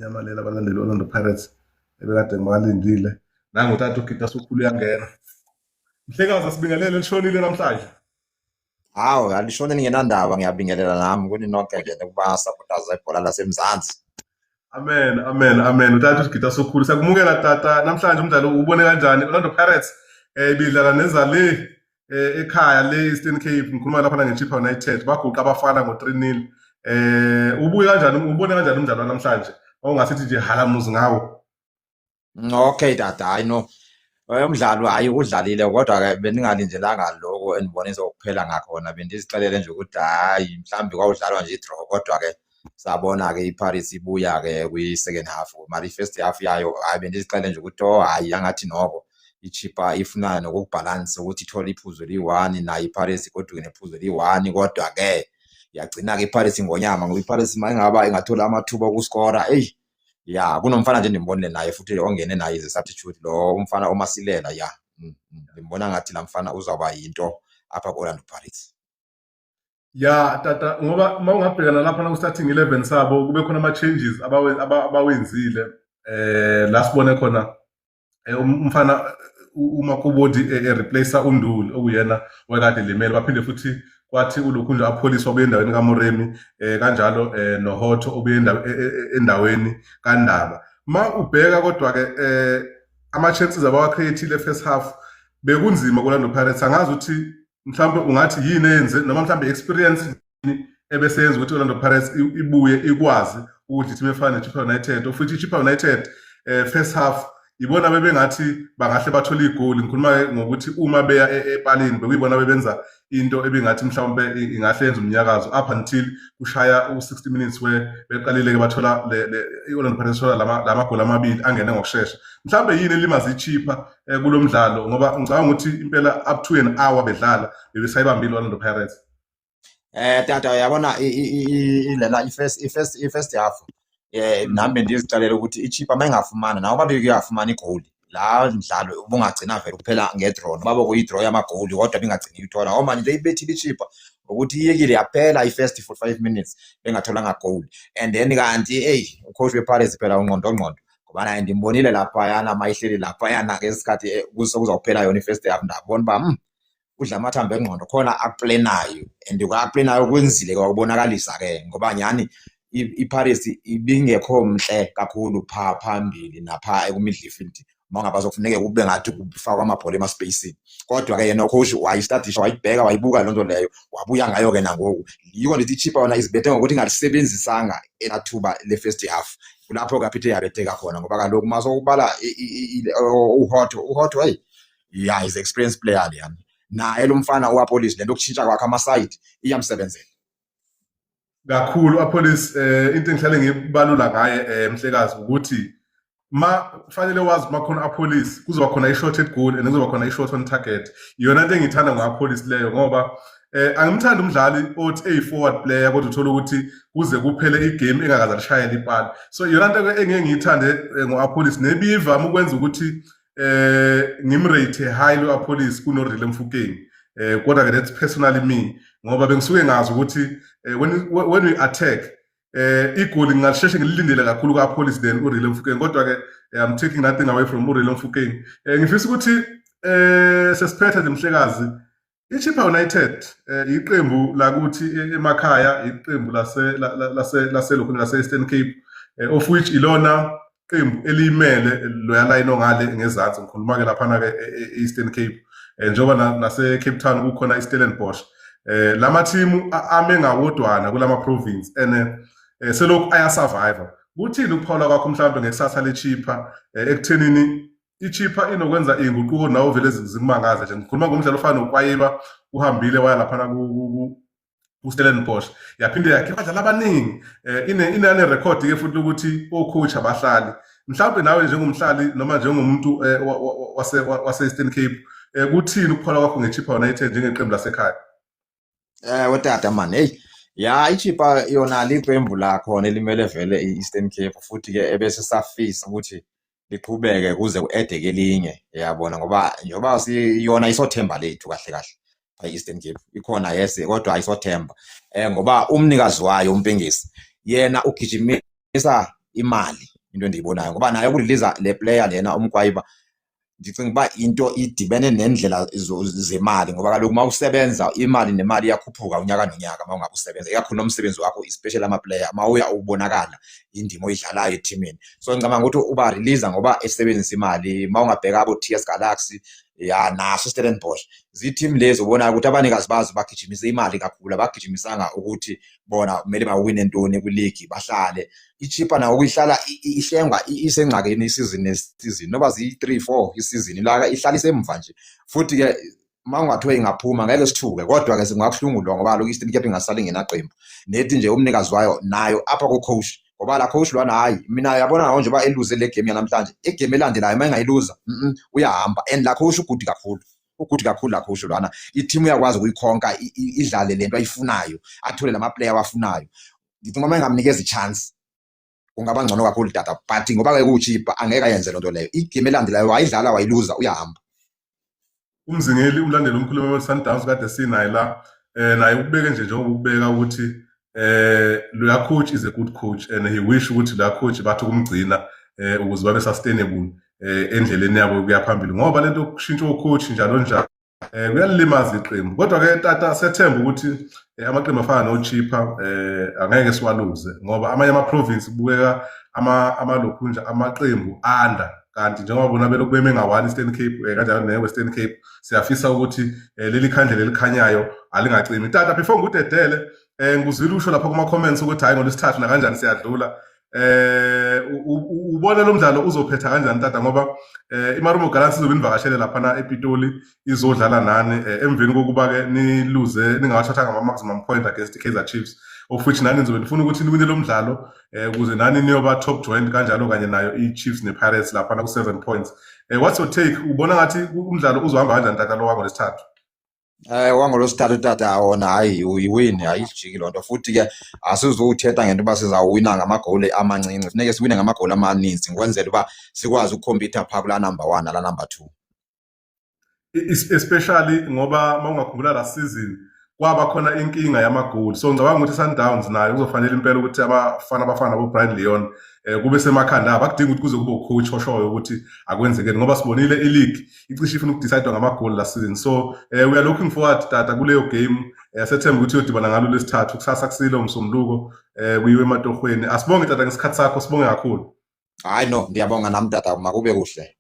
Nyamalele abalandeli Orlando Pirates ebekade ngibalindile. Nangu utata uGita Sukhulu uyangena. Mhlekazi, asibingelele, lishonile namhlanje. Hawu, alishone ningenandaba. Ngiyabingelela nami kuni nonke nje nikuba supporters ebhola laseMzansi. Amen, amen, amen. Utata uGita Sokhulu, siyakumukela tata. Namhlanje umdlalo ubone kanjani? Orlando Pirates ibidlala nezale ekhaya le Eastern Cape. Ngikhuluma lapha ngeChippa United. Baguqa abafana ngo-3-0. Ubuye kanjani, ubone kanjani umdlalo namhlanje? Ongasithi nje halamuzi ngawo. Okay tata, hayi no. Umdlalo hayi udlalile, kodwa ke bendingalindelanga lokho endibonisa ukuphela ngakhona. Bendizixelele nje ukuthi hayi, mhlawumbi kwawudlalwa nje i-draw, kodwa ke sabona ke iParis ibuya ke kwi-second half. Mara i-first half yayo, hayi, bendizixelele nje ukuthi oh hayi, angathi noko iChippa ifuna nokukubhalansa ukuthi ithole iphuzu eliyi-1, nayo iParis igoduke nephuzu eliyi-1, kodwa ke yagcina ke iParis ingonyama, ngoba iParis mayingaba ingathola amathuba okuskora, eyi ya, kunomfana nje endimbonile naye futhi ongene naye as a substitute, lo umfana oMasilela, ya, ndimbona ngathi laa mfana uzawuba yinto apha ku-Orlando Pirates. Ya tata, ngoba uma ungabheka nalapha ku starting 11 sabo, kube khona ama changes abawenzile, la sibone khona umfana uMakubodi e-replace uNduli okuyena wekade limele, baphinde futhi kwathi ulokhu nje Appollis obuye endaweni kaMoremi, kanjalo noHotto obuye endaweni kaNdaba. Ma ubheka kodwa ke ama chances abawa-create-ile first half, bekunzima ku-Orlando Pirates. Angazi ukuthi mhlawumbe ungathi yini eyenze, noma mhlawumbe experience ebese yenza ukuthi Orlando Pirates ibuye ikwazi ukuthi team efana neChippa United, futhi iChippa United first half ibona bebengathi bangahle bathole igoli. Ngikhuluma ngokuthi uma beya epalini, bekuyibona bebenza into ebingathi mhlawumbe ingahle yenze umnyakazo, up until kushaya u-60 minutes where beqalile-ke bathola i-Orlando Pirates thola lamagoli amabili angene ngokushesha. Mhlawumbe yini elimaze iChippa kulo mdlalo? Ngoba ngicabanga ukuthi impela up to an hour bedlala, bebesayibambile i-Orlando Pirates. Tata, uyabona lena i-first half, nami bendizixelela ukuthi iChippa mayingafumana nawo babe kuyafumana igoli, la mdlalo ubungagcina vele kuphela nge-draw, noma bekuyi-draw yamagoli, kodwa bingagcini ithola, ngoba manje ibethile iChippa ukuthi iyekile yaphela i-first 45 minutes bengatholanga goal. And then kanti hey, ucoach wePirates phela unqondo ngqondo, ngoba naye ndimbonile laphayana mayihleli laphayana ngesikhathi kuzawuphela yona i-first half, ndabona uba udla amathambo engqondo khona akuplanayo, and akuplanayo kwenzile kwakubonakalisa ke, ngoba nyhani iParis ibingekho mhle kakhulu pha phambili napha eku-midfield, uma ngaba sokufuneke kube ngathi kufakwa amabhola ema-spacini. Kodwa ke yena coach wayistadisha, wayibheka, wayibuka loo nto leyo, wabuya ngayo ke nangoku. Yiko ndithi iChippa yona izibethe ngokuthi ingalisebenzisanga elathuba le-first half, kulapho ke aphethe yabetheka khona, ngoba kaloku uma sokubala uHotto, uHotto hey, ya, is experienced player leyana. Naye lo mfana uAppollis, lento yokutshintsha kwakhe ama-side iyamsebenzela. Kakhulu Appollis. Into engihlale ngibalula ngaye, mhlekazi, ukuthi ma fanele wazi uma khona Appollis kuzoba khona i-shot at goal and kuzoba khona i-shot on target. Iyona into engiyithanda ngo-Appollis leyo, ngoba angimthandi umdlali othi eyi-forward player kodwa uthola ukuthi kuze kuphele igame engakaze alishayele ipali. So iyona nto engeke ngiyithande ngo-Appollis, nebivame ukwenza ukuthi ngimrate high lo Appollis kuno-Rele Mofokeng, kodwa ke that's personally me, ngoba bengisuke ngazi ukuthi when we attack, igoli ngingalisheshe ngililindele kakhulu ku-Appollis than uRele Mofokeng. Kodwa ke I'm taking nothing away from uRele Mofokeng. Ngifisa ukuthi sesiphetha nje, mhlekazi, iChippa United iqembu lakuthi emakhaya, iqembu lase lase laselokhu lase Eastern Cape, of which ilona qembu eliyimele loya line ongale ngezansi. Ngikhuluma ke laphana ke e-Eastern Cape, njengoba nase Cape Town kukhona iStellenbosch. Lama team ame ngawodwana kulama province and selokhu ayasurvive. Kuthini ukuphawula kwakho mhlawumbe ngekusasa leChippa, ekuthenini iChippa inokwenza iy'nguquko nawo vele zikumangaze nje? Ngikhuluma ngomdlalo ofana noKwayiba, uhambile waya laphana ku-Stellenbosch, yaphinde yakhipha abadlali abaningi, inane record ke futhi ukuthi o-coach abahlali. Mhlawumbe nawe njengomhlali noma njengomuntu wase Eastern Cape, kuthini ukuphola kwakho ngeChippa United njengeqembu lasekhaya? Wetata man, hey ya, iChippa yona liqembu lakhona elimele vele i-Eastern Cape, futhi ke ebese safisa ukuthi liqhubeke kuze ku-edeke elinye, yabona, ngoba njengoba yona isothemba lethu kahle kahle e-Eastern Cape ikhona, yes, kodwa ayisothemba ngoba umnikazi wayo uMpengesi yena ugijimisa. Imali into endiyibonayo, ngoba naye uku-releasa le player lena uMkwayiba, ndicinga uba into idibene nendlela zemali, ngoba kaloku uma usebenza imali nemali iyakhuphuka unyaka nonyaka. Uma ungabe usebenza, ikakhulu nomsebenzi wakho, especially ama-player, uma uya ubonakala indima oyidlalayo ethimini. So ngicabanga ukuthi uba-releasa ngoba esebenzisa imali. Uma ungabheka abo-TS Galaxy ya, naso Stellenbosch, zii-team lezi ubonayo ukuthi abanikazi bazo bagijimise imali kakhulu, abagijimisanga ukuthi bona kumele bawine ntoni kwiligi, bahlale. IChippa nayo ukuyihlala ihlengwa isengxakini isizini nesizini, noba ziyi-three four isizini la ihlala isemva nje. Futhi ke uma kungathiwa ingaphuma ngeke sithuke, kodwa ke singabuhlungu lo, ngoba kaloku i-Eastern Cape ingasala ingenaqembu nethi nje umnikazi wayo nayo apha ku-coach, ngoba la coach lwana, hayi, mina yabona nawo njengoba eluze le game yanamhlanje, i-game elandelayo uma engayiluza, uyahamba. And la coach u-good kakhulu, u-good kakhulu la coach lwana. I-team uyakwazi ukuyikhonka idlale lento ayifunayo, athole lama player awafunayo. Ndicinga uma engamnikeza i-chance kungaba ngcono kakhulu, tata, but ngoba ke kuChippa angeke ayenze loo nto leyo. I-game elandelayo wayidlala wayiluza, uyahamba. Umzingeli, umlandeli omkhulu we-Sundowns kade sinaye la, naye ukubeke nje njengoba ukubeka ukuthi loya coach is a good coach and he wish ukuthi la coach bathi ukumgcina ukuze babe sustainable endleleni yabo yokuya phambili, ngoba lento yokushintsha o-coach njalo njalo kuyalimaza iqembu. Kodwa ke tata, sethemba ukuthi amaqembu afana noChippa angeke siwaluze, ngoba amanye ama-province kubukeka amalokhunja amaqembu anda, kanti njengoba bona belokhu beme nga-one Eastern Cape kanjalo ne-Western Cape. Siyafisa ukuthi leli khandlela elikhanyayo alingacimi. Tata, before ngudedele, ngikuzwile usho lapha kuma-comments ukuthi hhayi, ngolwesithathu nakanjani siyadlula. Ubona lo mdlalo uzophetha kanjani, tata, ngoba iMarumo Gallants izobe inivakashele laphana ePitoli, izodlala nani emveni kokuba-ke niluze ningawathathanga ama-maximum point against i-Kaizer Chiefs, of which nani nizobe nifuna ukuthi niwine lo mdlalo ukuze nani niyoba top joint kanjalo kanye nayo i-Chiefs ne-Pirates laphana ku-7 points. What's your take? Ubona ngathi umdlalo uzohamba kanjani, tata, lo wangolwesithathu? Wangolwesithathu, tata, wona hayi, uyiwini, ayijiki loo nto. Futhi ke asizuthetha ngento uba sizawuwina ngamagowuli amancinci, funeke siwine ngamagowuli amaninzi ukwenzela uba sikwazi uku-competa phaa kulaa number one nalaa number two. Especially ngoba uma ungakhumbula last season kwaba khona inkinga yamagoli, so ngicabanga ukuthi i-Sundowns nayo kuzofanele impela ukuthi abafana abafana nabo-Brian Leon kube semakhanda abo. Akudingi ukuthi kuze kube u-coach oshoyo ukuthi akwenzekeni, ngoba sibonile i-league icishe ifuna uku-decide ngamagoli last season. So we are looking forward, tata, kuleyo game. Sethemba ukuthi iyodibana ngalo lesithathu, kusasa kusile umsombuluko, kuyiwe ematohweni. Asibonge, tata, ngesikhathi sakho, sibonge kakhulu. Hayi no, ndiyabonga nam, tata, makube kuhle.